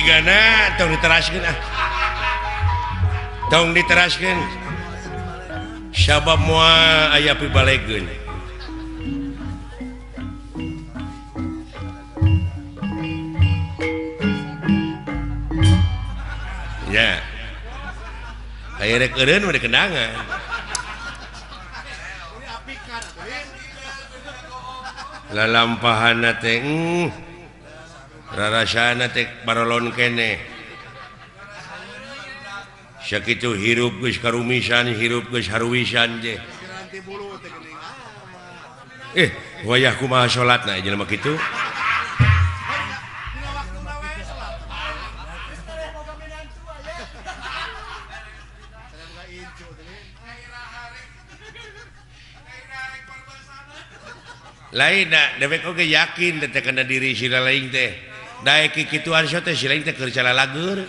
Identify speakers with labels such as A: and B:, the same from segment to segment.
A: Jigana tong diteraskeun ah. Tong diteraskeun. Sabab moal aya pibalegeun. Ya. Aya rek eureun mah dikendangan. Lalampahana teh rarasana teh barolon keneh. Sakitu hirup geus karumisan, hirup geus haruwisan teh. Wayah kumaha salatna jelema kitu? Lain da dewek oge yakin teh kana diri sila lain teh. Daek kikituan so teh sila teh keur calalager.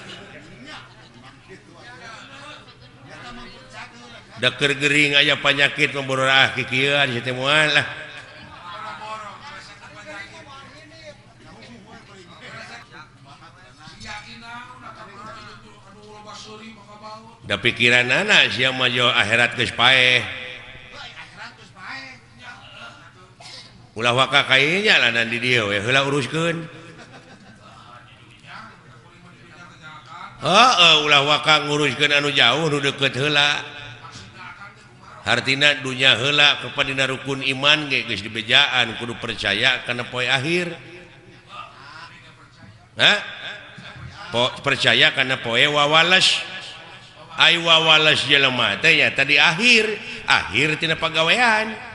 A: Da keur gering aya panyakit mah kikieuan si teh moal lah. Da pikiranana sia mah jo akhirat geus paeh. Ulah waka kayanya lanan di dieu we heula uruskeun. Heeh, ulah waka nguruskeun anu jauh nu deukeut heula. Hartina dunya heula kepada rukun iman ge geus dibejaan kudu percaya kana poe akhir. Hah? Percaya kana poe wawales. Ai wawales jelema teh nya tadi akhir, akhir tina pagawean.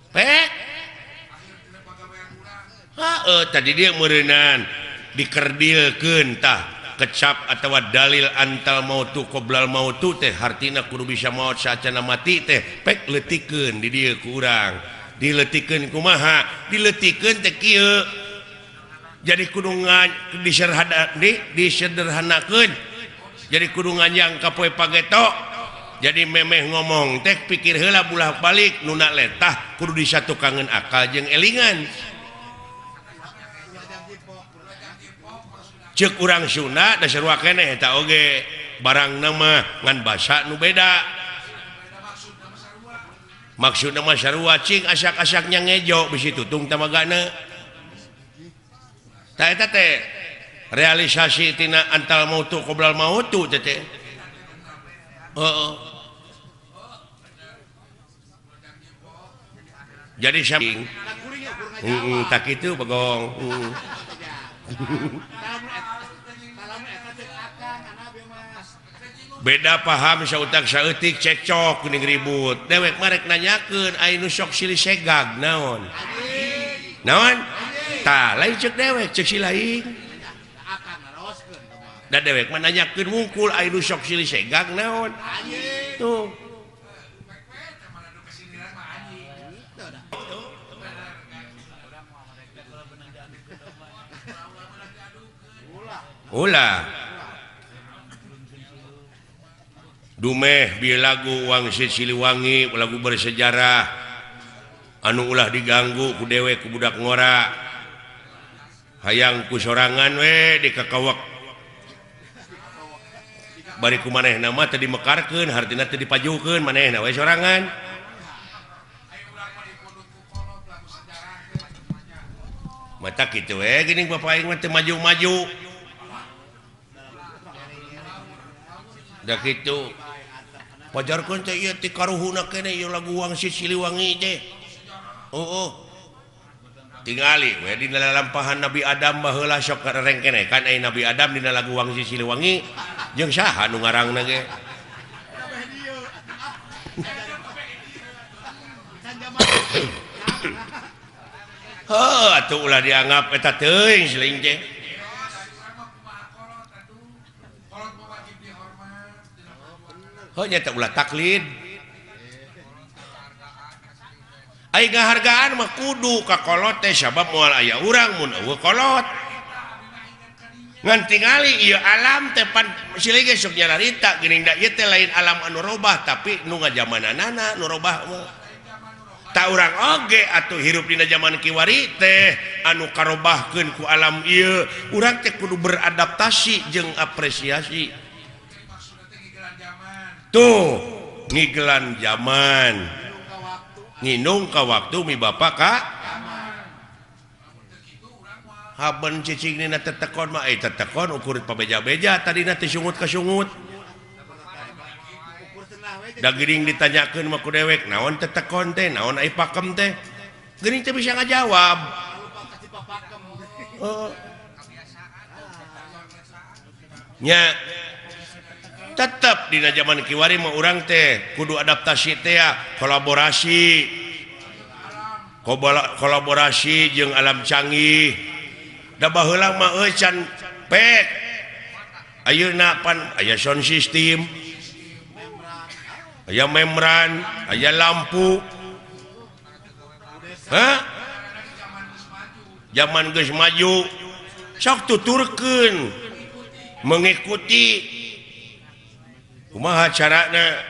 A: Pek. Heeh, tadi dia meureunan dikerdilkeun tah kecap atawa dalil antal mautu qoblal mautu teh hartina kudu bisa maot saacana mati teh pek leutikeun di dieu ku urang. Dileutikeun kumaha? Dileutikeun teh kieu. Jadi kudu disederhanakeun. Jadi kudu nganjang ka poe pageto. Jadi memeh ngomong teh pikir heula bulah balik nuna letah kudu disatukangeun akal jeung elingan. Ceuk urang Sunda da sarua keneh eta oge barangna mah ngan basa nu beda. Maksudna mah sarua cing asak-asaknya ngejo bisi tutung tamagana. Tah eta teh realisasi tina antal mautu qoblal mautu teh teh. Heeh. Jadi samping tak itu bagong. Beda paham sautak saeutik cekcok geuning ribut. Dewek mah rek nanyakeun ai nu sok silih segag naon. Naon? Tah lain ceuk dewek ceuk si lain. Da dewek mah nanyakeun wungkul ai nu sok silih segag naon. Tuh. Ulah dumeh bi lagu Wangsit Siliwangi lagu bersejarah anu ulah diganggu ku dewek ku budak ngora hayang ku sorangan we dikakawak bari ku manehna mah teu dimekarkeun hartina teu dipajukeun manehna we sorangan mata kitu we geuning bapak aing mah teu maju-maju. Da kitu pajarkeun teh ieu ti karuhuna keneh ieu lagu Wangsit Siliwangi teh. Oh. Tingali we dina lalampahan Nabi Adam baheula sok rengkeneh kan ai Nabi Adam dina lagu Wangsit Siliwangi jeung saha nu ngarangna ge. Heuh atuh ulah dianggap eta teuing siling teh. Heuh nya teh ulah taklid. Ai ngahargaan mah kudu ka kolot teh sabab moal aya urang mun eueuh kolot. Ngan tingali ieu alam teh pan silih ge sok nyararita geuning da ieu teh lain alam anu robah tapi nu ngajamananana nu robah mah. Tak urang oge atuh hirup dina zaman kiwari teh anu karobahkeun ku alam ieu urang teh kudu beradaptasi jeung apresiasi. Tuh ngigelan zaman nginung ka waktu mi bapak ka haben cicing dina tetekon mah tetekon ukur pabeja-beja tadina teh sungut ka sungut. Da geuning ditanyakeun mah ku dewek naon tetekon teh naon ai pakem teh geuning teh bisa ngajawab. Nya tetep dina zaman kiwari mah urang teh kudu adaptasi teh kolaborasi kolaborasi jeung alam canggih. Da baheula mah euy can pek ayeuna pan aya sound system aya membran, aya lampu. Hah? Zaman geus maju sok tuturkeun mengikuti kumaha carana.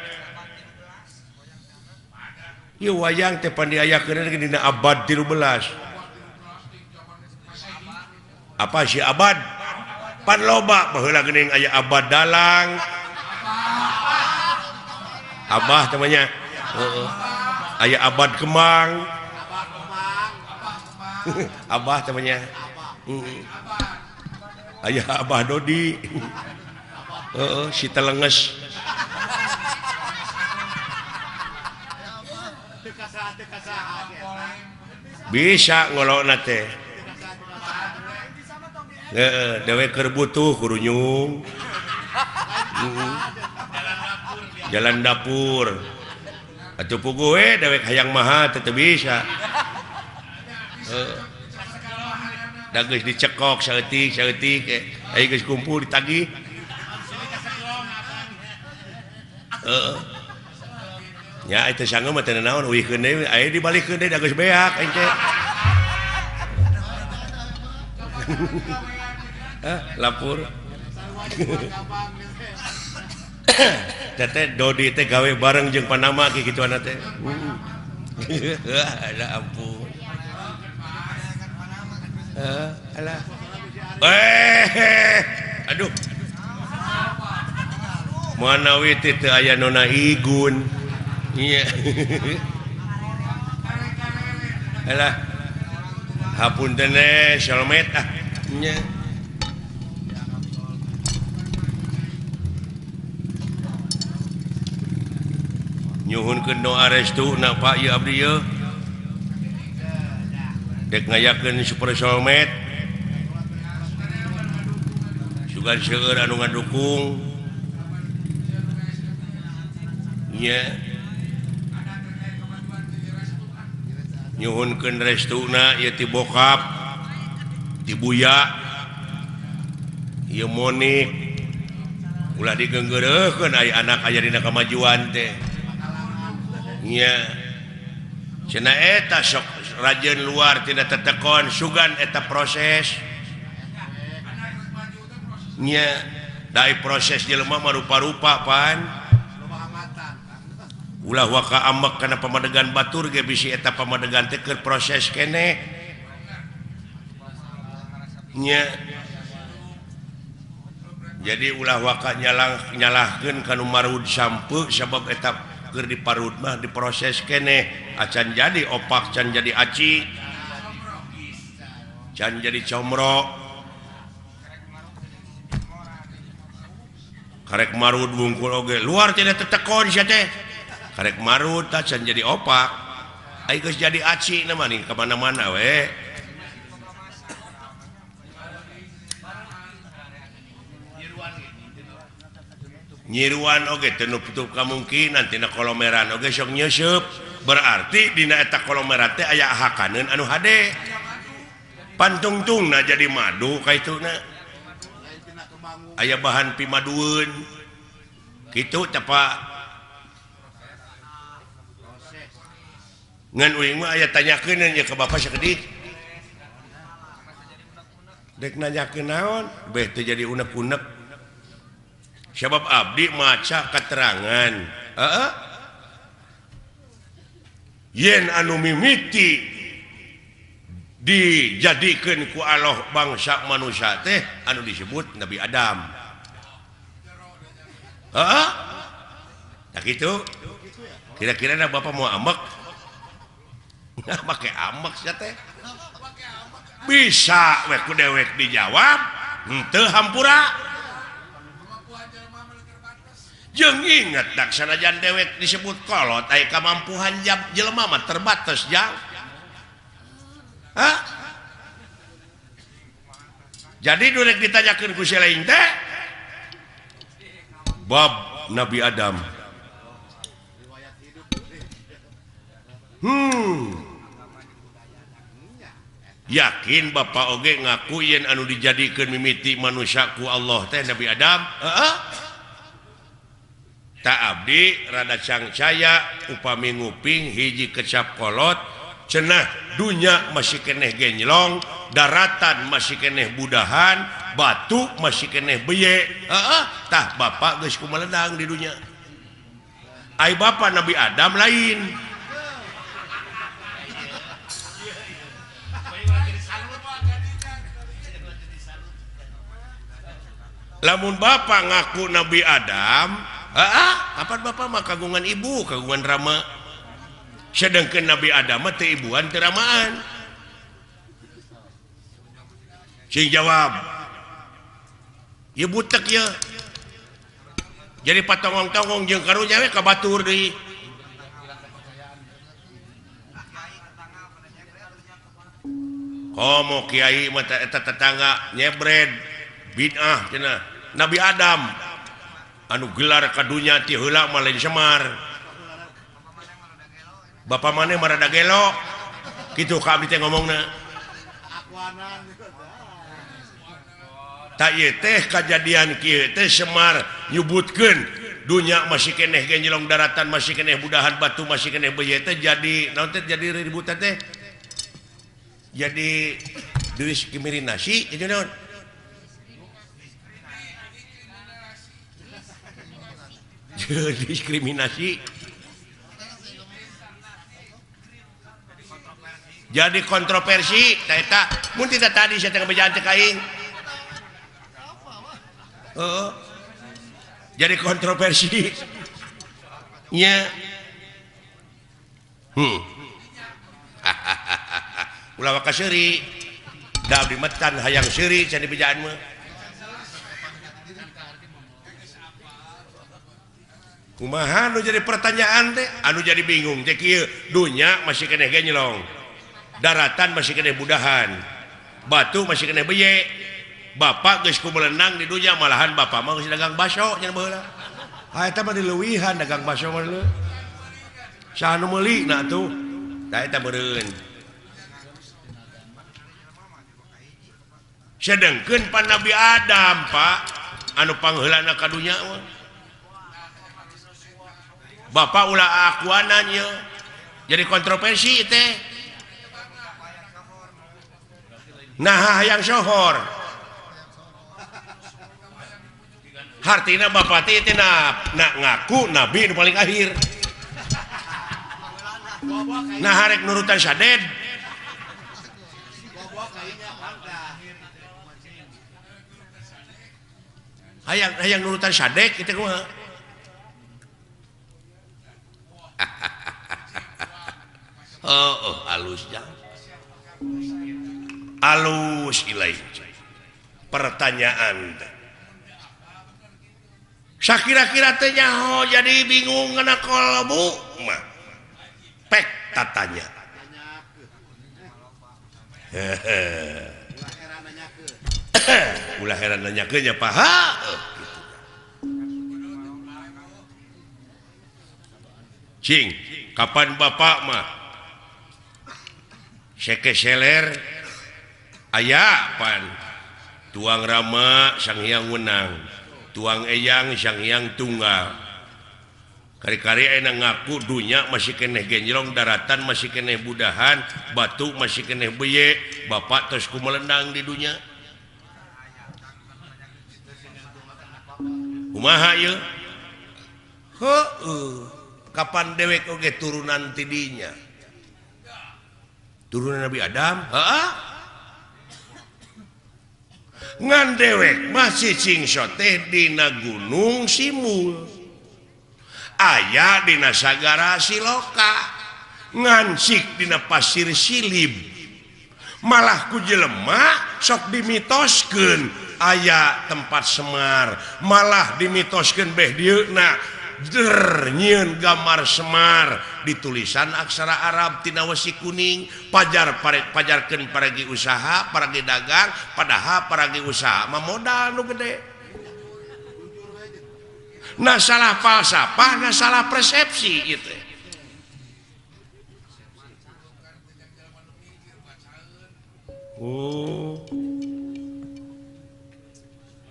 A: Ieu wayang teh pan diayakeun dina abad 13. Apa si abad? Pan loba baheula geuning aya abad dalang. Abah temannya ayah abad kemang abah temannya ayah abah Dodi si telenges bisa ngolokna teh dewek keur butuh kurunyung jalan dapur atuh puguh we dewek hayang maha teu bisa. Da geus dicekok saeutik saeutik aya geus kumpul ditagih. Heeh. Nya eta sanggeum mah teu naon uihkeun deui aya dibalikeun deui da geus beak aing teh. Hah, lapur. Teteh Dodi teh gawe bareng jeung Panama ki kituana teh. Alah ampun. Alah. Aduh. Manawi teh teu aya nona Igun. Iya. Alah. Hapunten solmet ah. Nya. Nyuhunkeun doa restu na Pak ieu abdi ieu. Dek ngayakeun super solmet. Sugan seueur anu ngadukung. Nya. Nyuhunkeun restuna ieu ti bokap, ti buya, ieu Monik. Ulah digeunggeureuhkeun aya anak aya dina kamajuan teh. Nya cenah eta sok rajeun luar tina tetekon sugan eta proses. Nya dai proses jelema mah rupa-rupa pan. Ulah waka amek kana pamadegan batur ge bisi eta pamadegan teh keur proses keneh. Nya jadi ulah waka nyalahkeun ka nu marud sampeu sabab eta keur diparut mah diproses keneh acan jadi opak can jadi aci can jadi comro karek marud wungkul oge luar tidak tetekon sia teh karek marud tah can jadi opak ai geus jadi aci na mah ka mana-mana we. Nyiruan oge teu nutup kamungkinan tina kolomeran oge sok nyeuseub berarti dina eta kolomeran teh aya hakaneun anu hade pantungtungna jadi madu kaituna aya bahan pimadueun kitu teh Pak. Ngan uing mah aya tanyakeun nya ka bapak sakedik dek nanyakeun naon beh teu jadi unek-unek. Sebab abdi maca keterangan. Yen anu mimiti dijadikeun ku Allah bangsa manusia teh anu disebut Nabi Adam. Heeh. Tah kitu. Kira-kira na bapak mau ambek? Nah, make ambek sia teh. Bisa we ku dewek dijawab, henteu hampura. Jeung inget dak sanajan dewek disebut kolot aya kamampuhan jelema mah terbatas jang. Hah? Jadi durek ditanyakeun ku si lain teh bab Nabi Adam. Yakin bapak oge ngaku yen anu dijadikeun mimiti manusia ku Allah teh Nabi Adam? Heeh. Tak abdi rada cangcaya upami nguping hiji kecap kolot cenah dunya masih keneh genjlong, daratan masih keneh budahan, batu masih keneh beye. Heeh, tah bapak geus kumeledang di dunya. Ai bapak Nabi Adam lain. Lamun bapak ngaku Nabi Adam, heeh, kapan bapak mah kagungan ibu, kagungan rama. Sedangkan Nabi Adam mah teu ibuan teu ramaan. Sing jawab. Ieu butek ieu. Jadi patongong-tongong jeung karunya we ka batur deui. Komo kiai mah eta tetangga nyebred bid'ah cenah. Nabi Adam anu gelar ka dunya ti heula mah lain Semar. Bapak maneh mah rada gelo. Kitu ka abdi teh ngomongna. Tak ieu teh kajadian kieu teh Semar nyebutkeun dunya masih keneh genjelong, daratan masih keneh budahan, batu masih keneh beuye teh jadi naon teh jadi ributan teh. Jadi diskriminasi jadi naon? Diskriminasi jadi kontroversi ta eta mun tidak tadi saya teh ngebejaan cek aing. Heeh. Jadi kontroversi nya. Ulah waka seuri da abdi metan hayang seuri cenah dibejaan mah. Kumaha nu jadi pertanyaan teh anu jadi bingung teh kieu, dunya masih keneh genjlong, daratan masih keneh budahan, batu masih keneh beye. Bapak geus kumelenang di dunya malahan bapak mah geus dagang baso nya baheula. Ha eta mah dileuwihan dagang baso mah leuh. Saha nu meuli na atuh? Tah eta meureun. Sedengkeun pan Nabi Adam, Pak, anu pangheulana ka dunya mah. Bapak ulah akuanan ieu. Jadi kontroversi teh. Nah hayang sohor. Hartina bapak teh teh na ngaku nabi nu paling akhir. Nah harek nurutan saded. Hayang hayang nurutan sadek kitu kumaha? Oh, oh alus jang. Alus ilai. Pertanyaan teh. Sakira-kira teh nyaho jadi bingung ngana kolbu mah. Pek tatanya. Hehe. Ulah heran nanyakeun nya Pak. Ha, gitu. Cing, kapan bapak mah sekeseler aya pan tuang rama Sang Hyang Wenang, tuang eyang Sang Hyang Tunggal. Kari-kari enak ngaku dunya masih keneh genjlong, daratan masih keneh budahan, batu masih keneh beye, bapak terus kumelendang di dunya. Kumaha ieu? Heueuh, kapan dewek oge turunan ti dinya. Turunan Nabi Adam, heeh. Ngan dewek mah cicing teh dina gunung Simul. Aya dina sagara Siloka. Ngancik dina pasir Silib. Malah ku jelema sok dimitoskeun aya tempat Semar, malah dimitoskeun beh dieuna der nyieun gambar Semar ditulisan aksara Arab tina wesi kuning pajar pajarkeun paragi usaha paragi dagang padahal paragi usaha mah modal nu gede. Nah salah falsafah, nah salah persepsi gitu. Oh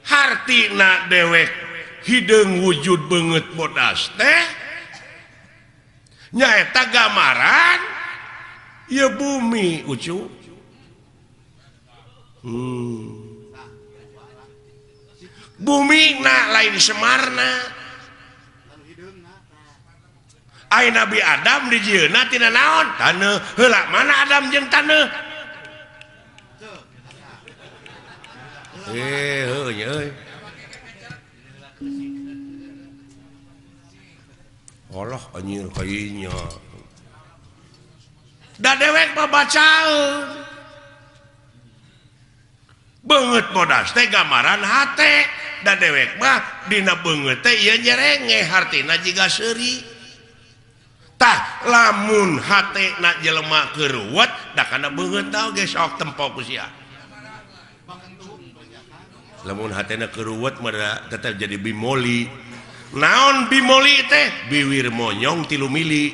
A: hartina dewek hideung wujud beungeut bodas teh nyaeta gambaran ieu bumi ucu. Bumi na lain Semarna. Ai Nabi Adam dijieunna tina naon? Taneuh. Heula mana Adam jeung taneuh? Heuh nya euy. Allah anjir kayaknya. Da dewek mah bacaeun. Beungeut bodas teh gambaran hate. Da dewek mah dina beungeut teh ieu nyerenge hartina jiga seuri. Tah lamun hate na jelema keur ruwet da kana beungeut oge sok tempo ku sia. Lamun hatena keur ruwet mah tetep jadi bimoli. Naon bimoli teh? Biwir monyong 3 mili.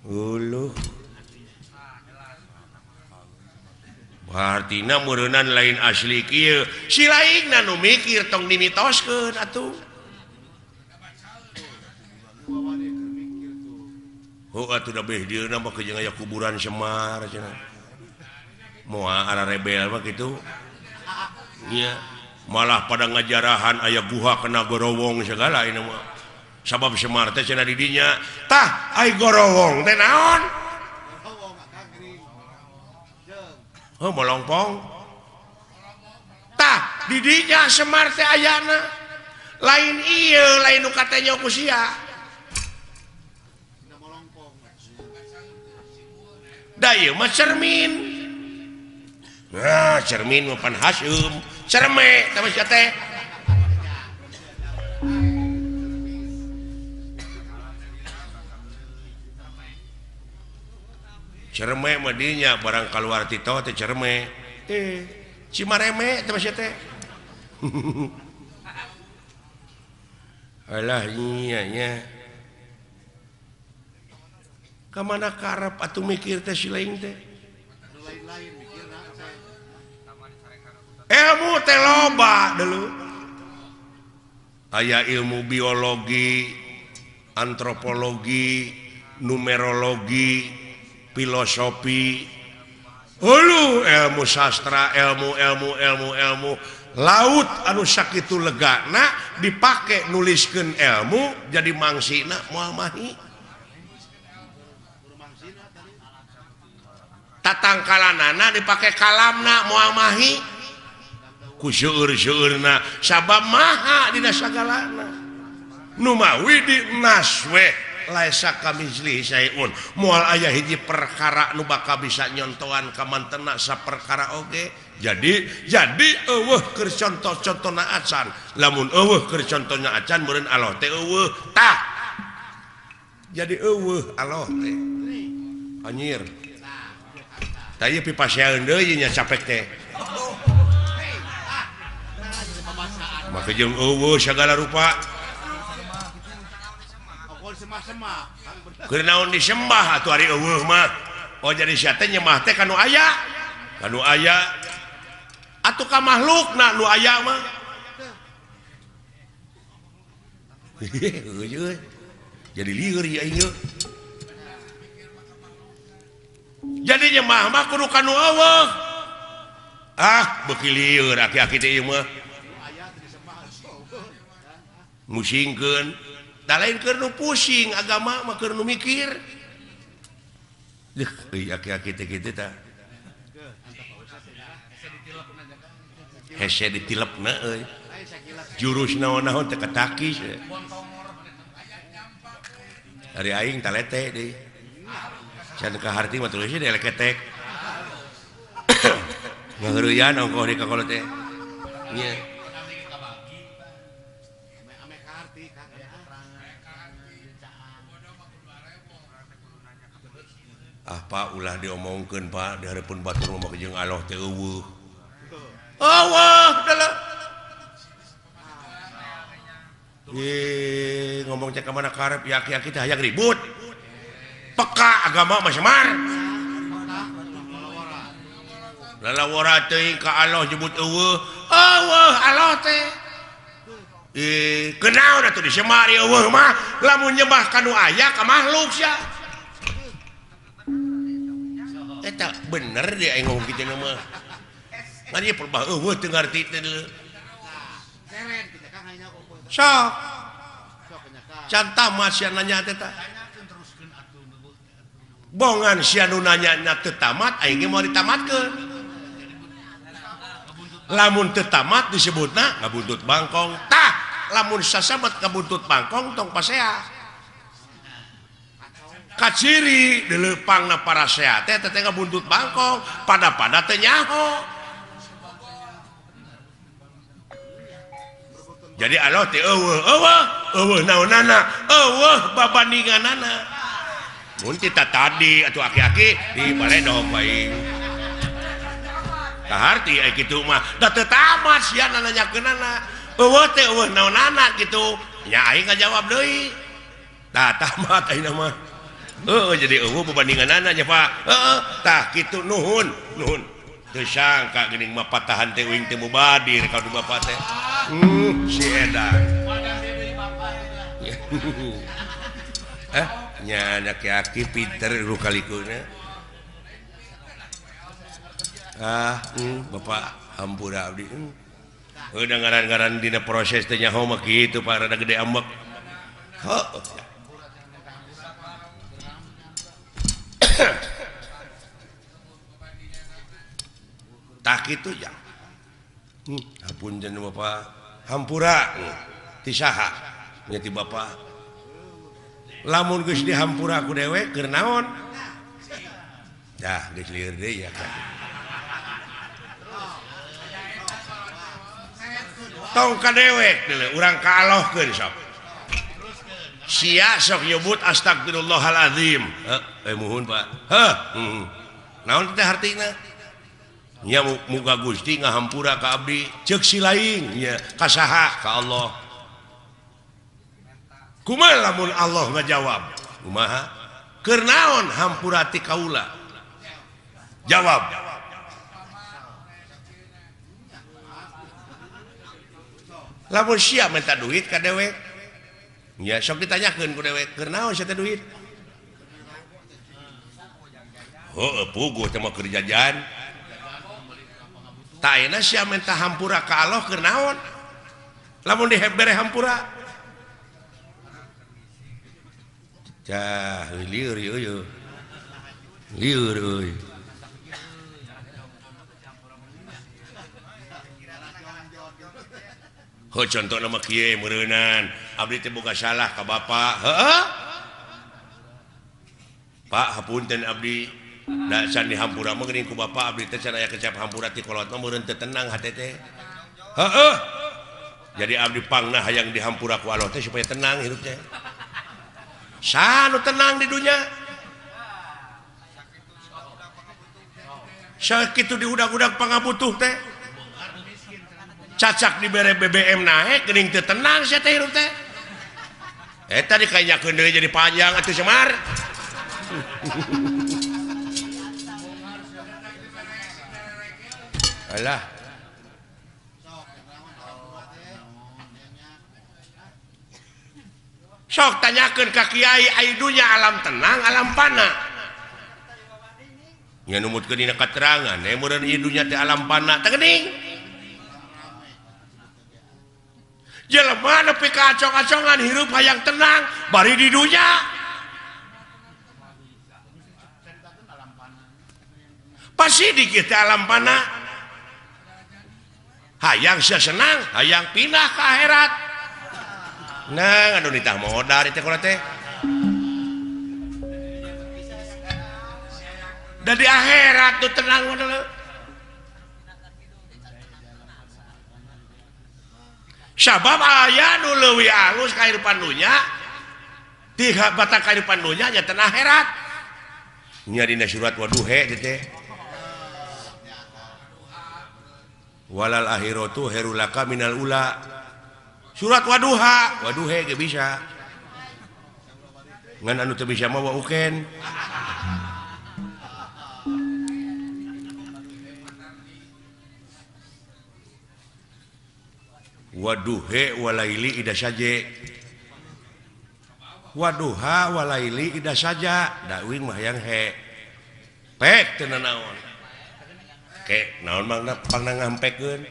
A: Uluh. Hartina meureunnan lain asli kieu. Si laingna nu mikir tong dimitoskeun atuh. Oh atuh da beh dieuna mah jeung aya kuburan Semar cenah. Moal ara rebel mah kitu. Nya malah pada ngajarahan aya guha kena gorowong segala ini mah. Sabab Semar teh cenah di dinya. Tah ai gorowong teh naon? Heuh molongpong. Tah di dinya Semar teh ayana. Lain ieu lain nu katanya ku sia. Da ieu mah cermin. Nah, cermin mah pan haseum, cerme teh mah sia teh. Cerme mah dinya barang kaluar tito teh cerme. Cimareme teh mah sia teh. Alah nya nya. Kamana karep atuh mikir teh si lain teh. Ilmu teh loba dulu. Aya ilmu biologi, antropologi, numerologi, filosofi, hulu ilmu sastra, ilmu ilmu ilmu ilmu laut anu sakitu legana dipake nuliskeun ilmu jadi mangsina moal mahi. Tatangkalanana dipake kalamna moal mahi ku seueur-seueurna sabab maha dina sagalana nu mawi di naswe laisa kamitslihi syai'un moal aya hiji perkara nu bakal bisa nyontoan ka mantena saperkara oge. Jadi eueuh keur contoh-contona acan lamun eueuh keur contohna acan meureun Allah teh eueuh tah jadi eueuh Allah teh anjir. Tah ieu pipasean deui nya capek teh. Make jeung eueuh sagala rupa. Keur naon disembah atuh ari eueuh mah. Oh jadi sia teh nyembah teh ka nu aya. Ka nu aya. Atuh ka makhlukna nu aya mah. Jadi lieur ieu aing. Jadi nyembah mah kudu ka nu eueuh. Ah beuki lieur aki-aki teh ieu mah. Musingkeun da lain keur nu pusing agama mah keur nu mikir. Deuh euy aki-aki teh kitu tah. Hese ditilepna euy. Jurus naon-naon teh katakis. Ari aing talete deui. Can ka harti mah tulis deui leketek. Ngaheureuyan ongkoh di ka kolot teh. Nya. Ah Pak ulah diomongkeun Pak di hareupeun batur mah jeung Allah teh eueuh. Eueuh dalah. Ngomong cek mana karep ya aki-aki teh hayang ribut. Peka agama mah semar. Lalawara teuing ka Allah nyebut eueuh. Eueuh Allah teh. Kenaon atuh disemar eueuh mah lamun nyembah ka nu aya ka makhluk sia. Eta bener dia aing ngomong kitu mah. Ngan ieu perbah eueuh teu ngarti teh deuleu. Sok. Can tamat sia nanya teh tah. Bongan sia nu nanya nya teu tamat aing ge moal ditamatkeun. Lamun teu tamat disebutna ngabuntut bangkong. Tah, lamun sasabat ngabuntut bangkong tong pasea. Kaciri dileupangna parasea teh teh ngabuntut bangkong, pada-pada teu nyaho. Jadi Allah teh eueuh eueuh eueuh naonana eueuh babandinganana. Mun tita tadi atuh aki-aki di baledog bae. Kaharti ai kitu mah da teu tamat sia nanyakeunana. Eueuh teh eueuh naonana kitu. Nya aing ngajawab deui. Tah tamat ayeuna mah. Heueuh jadi eueuh babandinganana nya Pak. Heueuh tah kitu nuhun nuhun. Teu sangka geuning mah patahan teh uing teh mubadir ka du bapak teh. Si edan. Nya aki-aki pinter rukalikuna. Ah, bapak hampura abdi. Udah ngaran-ngaran dina proses teh nyaho mah kitu Pak rada gede ambek. Heuh. Tah kitu ja. Hapunten bapak. Hampura ti saha nya ti bapak. Lamun geus dihampura ku dewek keur naon? Dah geus lieur deui ya kan. Tong ka dewek deuleu urang ka Allahkeun sok. Sia sok nyebut astagfirullahalazim. Heuh, muhun Pak. Heuh. Naon teh hartina? Nya muga Gusti ngahampura ka abdi ceuk si lain nya ka saha ka Allah. Kumaha lamun Allah ngajawab? Kumaha? Keur naon hampura ti kaula? Jawab. Lamun sia minta duit ka dewek. Nya sok ditanyakeun ku dewek, keur naon sia teh duit? Heueuh puguh teh mah keur jajan. Tah ayeuna sia minta hampura ka Allah keur naon? Lamun dibere hampura. Cah, lieur ieu. Lieur euy. Heuh contona mah kieu meureunan, abdi teh boga salah ka bapa. Heueuh. Pak hapunten abdi. Da can dihampura mah geuning ku bapa abdi teh can aya kecap hampura ti kolot mah meureun teu tenang hate teh. Heueuh. Jadi abdi pangna hayang dihampura ku Allah teh supaya tenang hidup teh. Saha nu tenang di dunya? Sakitu diudag-udag pangabutuh teh. Cacak dibere BBM naek geuning teu tenang sia teh hirup teh. Eta dikanyakeun deui jadi panjang atuh Semar. Alah. Sok tanyakeun ka kiai ai dunya alam tenang alam pana. Nya numutkeun dina katerangan meureun ieu dunya teh alam pana teh geuning. Jelema nepi ka acong-acongan hirup hayang tenang bari di dunya. Pasti di kita alam panah. Hayang sia senang, hayang pindah ke akhirat. Nah, anu nitah modar teh kula teh. Da di akhirat tuh tenang modal. Sabab aya nu leuwih alus kahirupan dunya, ti batang kahirupan dunya nya teu akhirat. Nya dina surat waduhe teh. Walal akhiratu khairul laka minal ula. Surat waduha, waduhe ge bisa. Ngan anu teu bisa mah wa uken. Waduhe walaili ida saje. Waduha walaili ida saja. Da uing mah hayang he. Pek teu nanaon. Ke naon mangna pangna ngampekeun.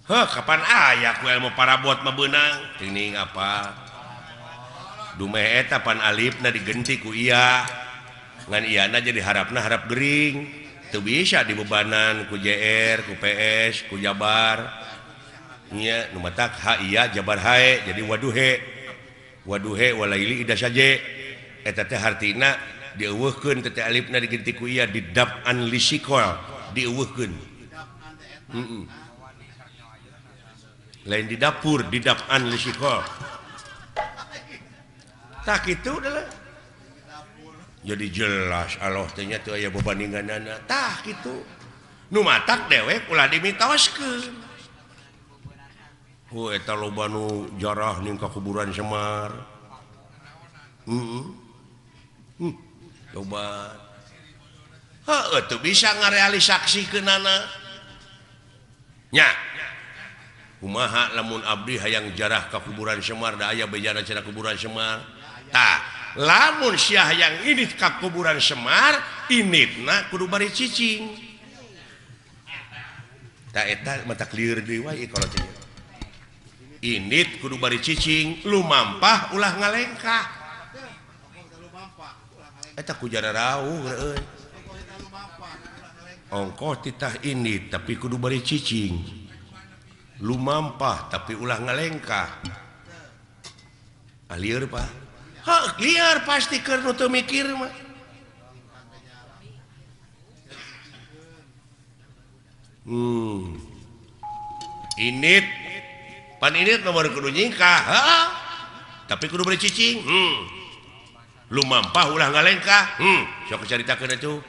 A: Heuh kapan aya ku ilmu parabot mah beunang? Tining apa? Dumeh eta pan alifna digenti ku iya. Ngan iyana jadi harapna harap gering. Teu bisa dibebanan ku JR, ku PS, ku Jabar. Nya nu matak ha iya Jabar hae jadi waduhe. Waduhe walaili ida saje. Eta teh hartina dieuweuhkeun teh alifna digenti ku iya didap'an lisikol dieuweuhkeun. Heeh. Lain di dapur didap'an lisikol. Tah kitu adalah. Jadi jelas Allah teh nya teu aya bebandinganana. Tah kitu. Nu matak dewek ulah dimitoskeun. Hu eta loba nu jarah ning ka kuburan Semar. Heeh. Loba. Heuh teu bisa ngarealisaksikeunana. Nya. Kumaha lamun abdi hayang jarah ka kuburan Semar da aya bejana cenah kuburan Semar. Tah, lamun sia hayang indit ka kuburan Semar, inditna kudu bari cicing. Tah eta mata lieur deui wae kalau teh. Indit kudu bari cicing, lumampah ulah ngalengkah. Eta ku jara rauh euy. Ongkoh titah indit tapi kudu bari cicing. Lumampah tapi ulah ngalengkah. Ah lieur Pak. Heuh lieur pasti keur nu teu mikir mah. Indit pan indit nomor kudu nyingkah, heeh. Tapi kudu bari cicing. Lumampah ulah ngalengkah. Sok caritakeun atuh.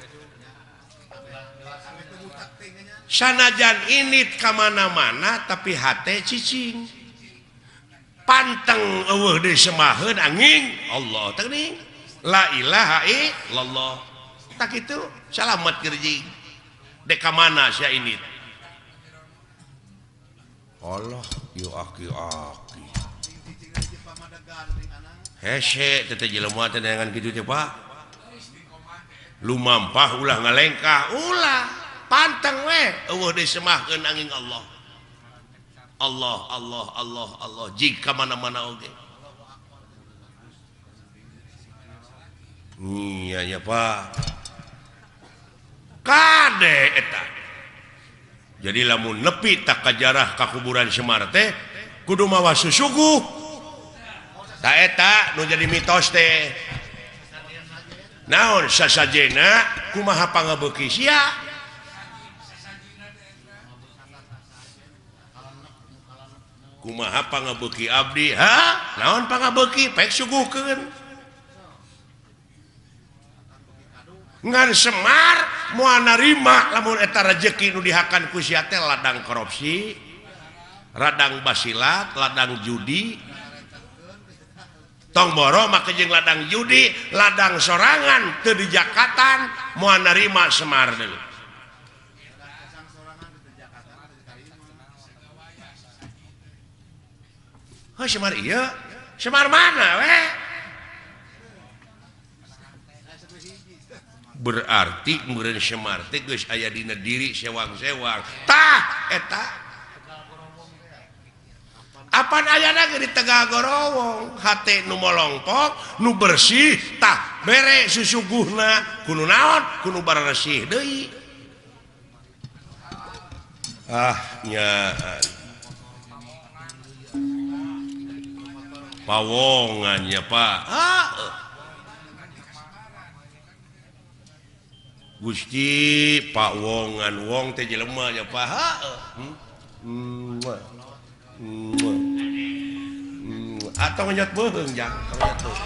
A: Sanajan indit ka mana-mana tapi hate cicing. Panteng eueuh deui semaheun angin Allah teh geuning. La ilaha illallah. Tah kitu salamet gerjing. Dek ka mana sia indit? Allah yu aki-aki. Hese teh jelema teh neangan kitu teh Pak. Lumampah ulah ngalengkah, ulah panteng we eueuh deui semahkeun angin Allah. Allah Allah Allah Allah jika mana-mana oge. Iya ya Pak. Kade eta. Jadi lamun nepi tak kajarah ka kuburan Semar teh kudu mawa susuguh. Ta eta nu jadi mitos teh. Naon sasajena kumaha pangabeuki sia? Kumaha pangabeuki abdi? Ha? Naon pangabeuki? Pek suguhkeun. Ngan Semar moal narima lamun eta rejeki nu dihakan ku sia teh ladang korupsi, ladang basilat, ladang judi. Tong boro make jeung ladang judi, ladang sorangan teu dijakatan moal narima Semar deui. Heuh Semar ieu, Semar mana we? Berarti meureun Semar teh geus aya dina diri sewang-sewang. Tah eta. Apan ayana ge di Tegal Gorowong hate nu molongpok nu bersih tah bere susuguhna kudu naon kudu baresih deui. Ah nya pawongan ya Pak. Ah Gusti Pak Wongan wong teh jelema nya Pak. Atau ngenyot beuheung jang, ngenyot beuheung.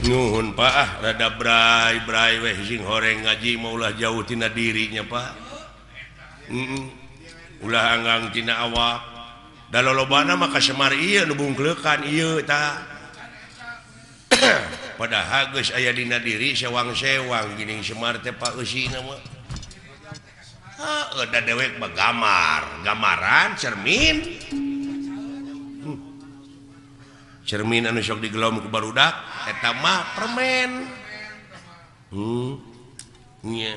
A: Nuhun Pak ah rada bray-bray weh sing horeng ngaji mah ulah jauh tina dirinya Pak. Ulah anggang tina awak. Da lolobana mah ka Semar ieu nu bungkleukan ieu tah. Padahal geus aya dina diri sewang-sewang geuning Semar teh Pak eusina mah. Heuh da dewek mah gamar, gamaran cermin. Cermin anu sok digelom ku barudak eta mah permen. Nya.